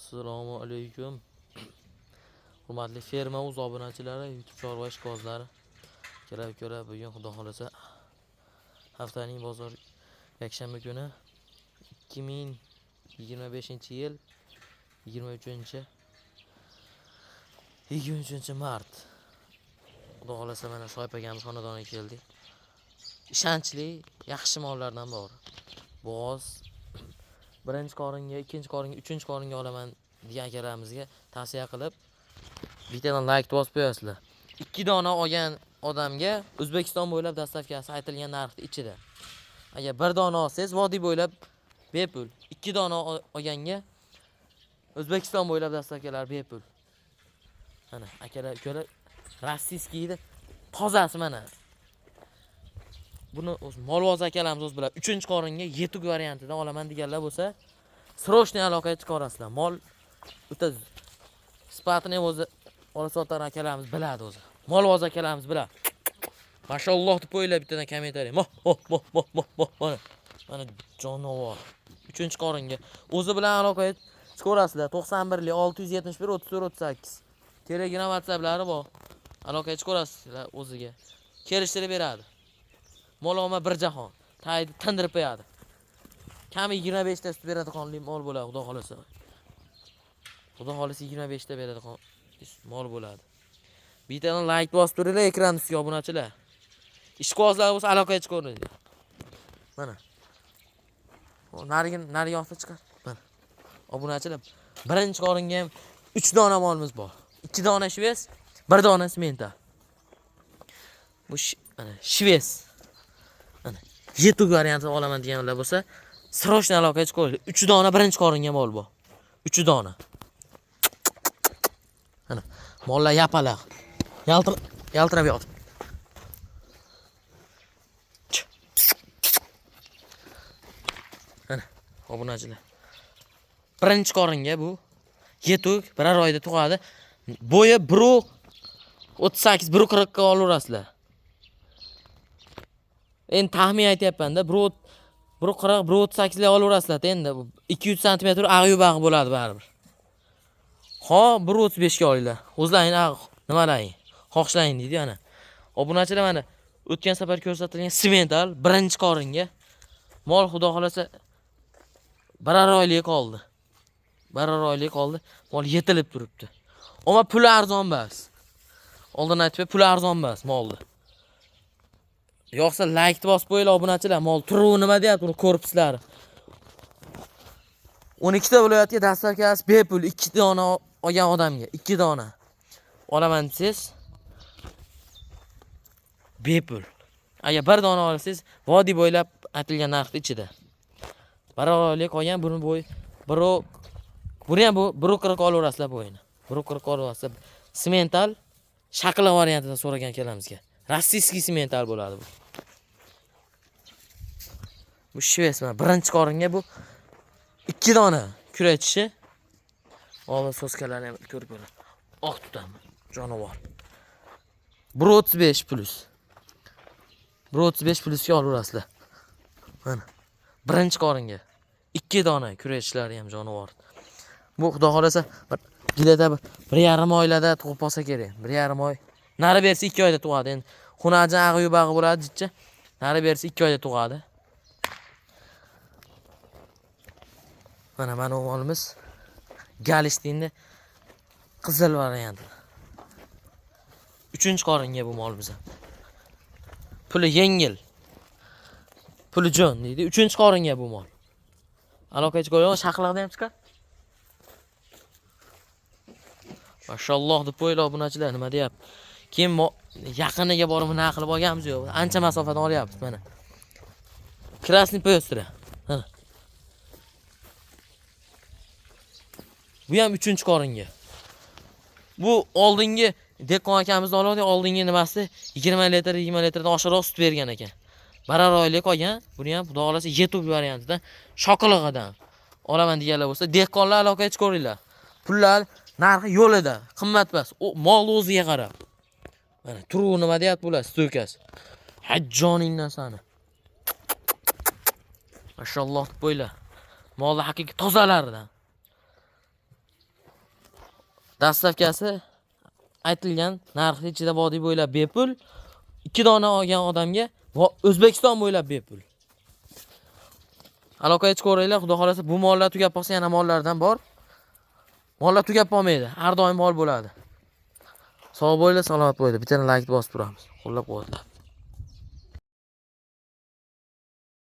Assalomu alaykum. Hurmatli Ferma Uz obunachilari, YouTube chorva ishqibozlari. Kelib bugun Xudo xolasa haftaning bozor yakshanba kuni 2025-yil 23 mart. Xudo xolasa mana Soyib akamiz xonadoniga keldik. Ishonchli, yaxshi mollardan bor. Bo'g'oz birinchi qoringa, ikkinchi qoringa, uchinchi qoringa olaman degan akalarimizga tavsiya qilib, bittadan like bosib qo'yasizlar. 2 dona olgan odamga O'zbekiston bo'ylab доставка si aytilgan narxni ichida. Agar bir dona olsangiz, vodiy bo'ylab bepul. 2 dona olganga O'zbekiston bo'ylab доставка lar bepul. Mana akalar, ukalar, российский ni tozasi mana. Buni o'zi molvoz akalarimiz o'zi biladi. 3 qoringa yetuk variantidan olaman deganlar bo'lsa, срочный aloqaga chiqarasizlar. Mol o'ta sifatini ham o'zi olib-sotar akalarimiz biladi o'zi. Molvoz akalarimiz biladi. Mashalloh deb qo'yinglar bittadan комментарий. Moh, moh, moh, moh, moh, moh, mana. Mana jonivor. 3 qoringa o'zi bilan aloqaga chiqarasizlar. 91 671 34 38. Telegram, WhatsApplari bor. Aloqaga chiqarasizlar o'ziga. Kelishtirib beradi. Mol olma bir jahon. Taydi tindirib qo'yadi. Kami 25 ta sut beradiganli mol bo'ladi, Xudo xolasa. Xudo xolasa 25 ta beradigan mol bo'ladi. Bittadan like bosib turinglar ekran ustiga, obunachilar. Ishqibozlar bo'lsa, aloqaga chiqaveringlar. Mana. Narigi narigi yoqda chiqar. Mana. Obunachilar, birinchi qoringa ham 3 dona molimiz bor. 2 dona швец, 1 dona simmental. Bu mana швец. Mana yetuk variantini olaman deganlar bo'lsa, срочно aloqaga chiqaveringlar. 3 dona birinchi qoringa mol bor. 3 dona. Mana mollar yapaloq. Yaltir yaltirab yotibdi. Ch. Mana obunachilar. Birinchi qoringa bu yetuk, biror oyda tug'adi. Bo'yi 1.38, 1.40 ga olaverasizlar. Endi taxmin aytyapman-da, 1.40, 1.38 lik olaverasizlar endi. 200 santimetr ag'yu bag'i bo'ladi baribir. Ho, 1.35 ga olinglar. O'zlaring nimalaring, xohishlaring deydi ana. Obunachilar, mana o'tgan safar ko'rsatilgan simmental birinchi qoringa mol, Xudo xolasa, biror oylik qoldi. Biror oylik qoldi. Mol yetilib turibdi. Ammo puli arzon emas. Oldin aytib, puli arzon emas molni. Yo'qsa like bosib qo'yinglar, obunachilar. Mol turuvi nima deyapti, uni ko'ribsizlar. 12 ta viloyatga доставка si bepul, 2 dona olgan odamga, 2 dona olaman desangiz bepul. Agar bir dona olsangiz, vodiy bo'ylab aytilgan narxni ichida. Bir oylik qolgan buni bo'y bir, buni ham bu 1.40 olaverasizlar bo'yini. 1.40 olaverasizlar. Simmental shakli variantidan so'ragan kalamizga. Российский simmental bo'ladi bu. Bu швец, mana birinchi qoringa bu, ikki dona kurak tishi. Oldin соска larni ham ko'rib ko'ring. Oq tutami jonivor. 1.35 плюс. 1.35 плюс ga olaverasizlar. Mana birinchi qoringa ikki dona kurak tishlari ham jonivor. Bu Xudo xolasa bir где-то 1,5 oylarda tug'ib qolsa kerak. 1,5 oy. Nari bersa 2 oyda tug'adi. Endi xunajan ag'yu bag'i bo'ladi jicha. Nari bersa 2 oyda tug'adi. Mana bu molimiz Galishtinni qizil varianti. Uchinchi qoringa bu molimiz. Puli yengil. Puli jo'n deydi. Uchinchi qoringa bu mol. Aloqaga chiqar, shaqliqda ham chiqar. Mashalloh deb qo'yinglar, obunachilar, nima deyapti. Keyin yaqiniga borib nima qilib olganmiz yo'q. Ancha masofadan olyapmiz mana. Красный пёстра. Mana. Bu ham uchinchi qoringa. Bu oldingi dehqon akamizni oladi, oldingi nimasi 20 litr, 20 litrdan oshiqroq sut bergan ekan. Barar oylik olgan, buni ham Xudo xolasa yetuk variantidan, shoqilig'idan olaman deganlar bo'lsa, dehqonlar aloqaga chiqaveringlar. Pullar narxi yo'lida, qimmat emas. U mol o'ziga qarab. Mana turuvi nima deyapti bular, стойка si. Ha, joningdan sani. Mashalloh deb qo'yinglar. Molni haqiqiy tozalaridan. Доставка si aytilgan narxi ichida vodiy bo'ylab bepul. 2 dona olgan odamga O'zbekiston bo'ylab bepul. Aloqaga chiqaveringlar, xudo xolasa bu mollar tugab qolsa yana mollardan bor. Mollar tugab qolmaydi, har doim mol bo'ladi. Sog' bo'linglar, salomat bo'linglar. Bitta like bosib turamiz. Qo'llab-quvvatlab.